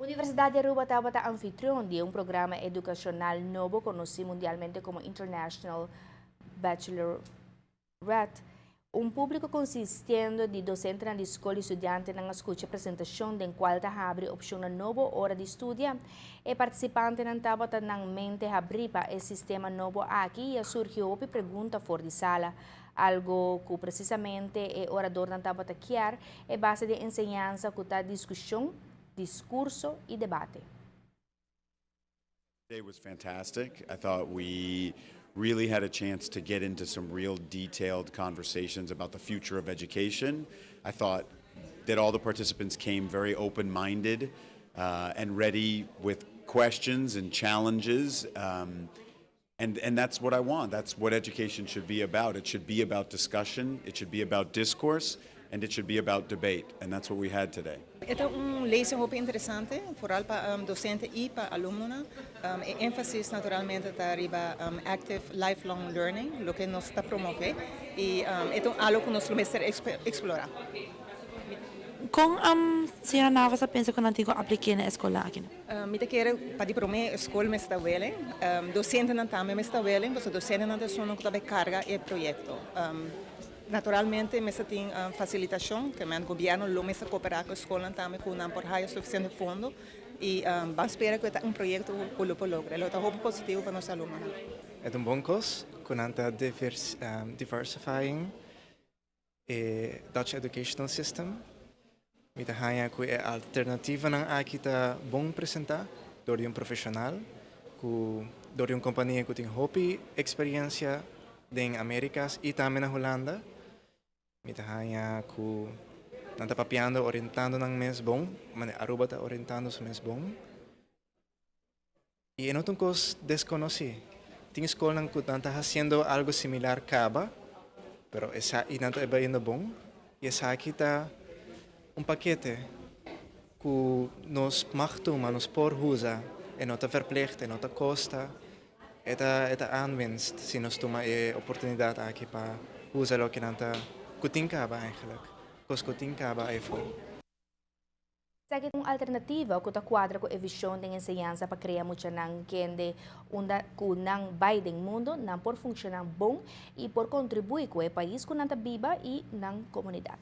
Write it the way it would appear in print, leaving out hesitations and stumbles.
Universidad di Aruba tabata anfitrion di un programa educacional nobo conoci mundialmente como International Baccalaureate. Un publico consistiendo di docente di scol y studiante a scucha presentacion den cual ta habri opcion nobo ora di studia. E participantenan tabata nan mente habri pa e sistema nobo aki y a surgi hopi pregunta for di sala. Algo cu precisamente e oradornan tabata kier, e base di enseñansa cu ta discusion, discurso y debate. Today was fantastic. I thought we really had a chance to get into some real detailed conversations about the future of education. I thought that all the participants came very open minded and ready with questions and challenges. And that's what I want. That's what education should be about. It should be about discussion, it should be about discourse, and it should be about debate. And that's what we had today. E ta un lezing hopi interesante, vooral pa docente y pa alumno. E enfasis naturalmente ta riba active lifelong learning, loke nos ta promove, y e ta algo cu nos mester explora. Con señora Navas a pensa cu nan tin cu aplica na scol aki? Mi ta kere pa di prome scol mester ta willing, docentenan tambe mester ta willing, pasobra docentenan ta esun cu ta carga e proyecto. Naturalmente, mester tin facilitacion, cu gobierno lo mester coopera cu e scol tambe cu nan por haya suficiente fondo y ban spera cu un proyecto cu lo logra. E ta hopi positivo pa nos alumnonan. E ta un bon cos, cu nan ta diversifying e Dutch educational system. Mi ta haya cu e alternativanan aki ta bon presenta door di un professional, cu door di un compania cu tin hopi experiencia den Americas y tambe na Hulanda. Mi ta haya cu nan ta papiando, orientando nan mes bon, ma Aruba ta orientando su mes bon. Y no ta un cos desconoci. Tin scol cu ta haciendo algo similar caba, pero esey no ta bayendo bon. Y esaki ta un pakete cu nos mag tuma, nos por usa, y no ta verplicht, y no ta costa. E ta aanwinst si nos tuma e oportunidad aki pa usa loke nan ta cu tin caba eigenlijk. Cos cu tin caba afo. Esaki ta un alternativa cu ta cuadra cu e vision di enseñansa pa crea muchanan kende unda cu nan bay den mundo, nan por funciona bon y por contribui cu e pais cu nan ta biba y nan comunidad.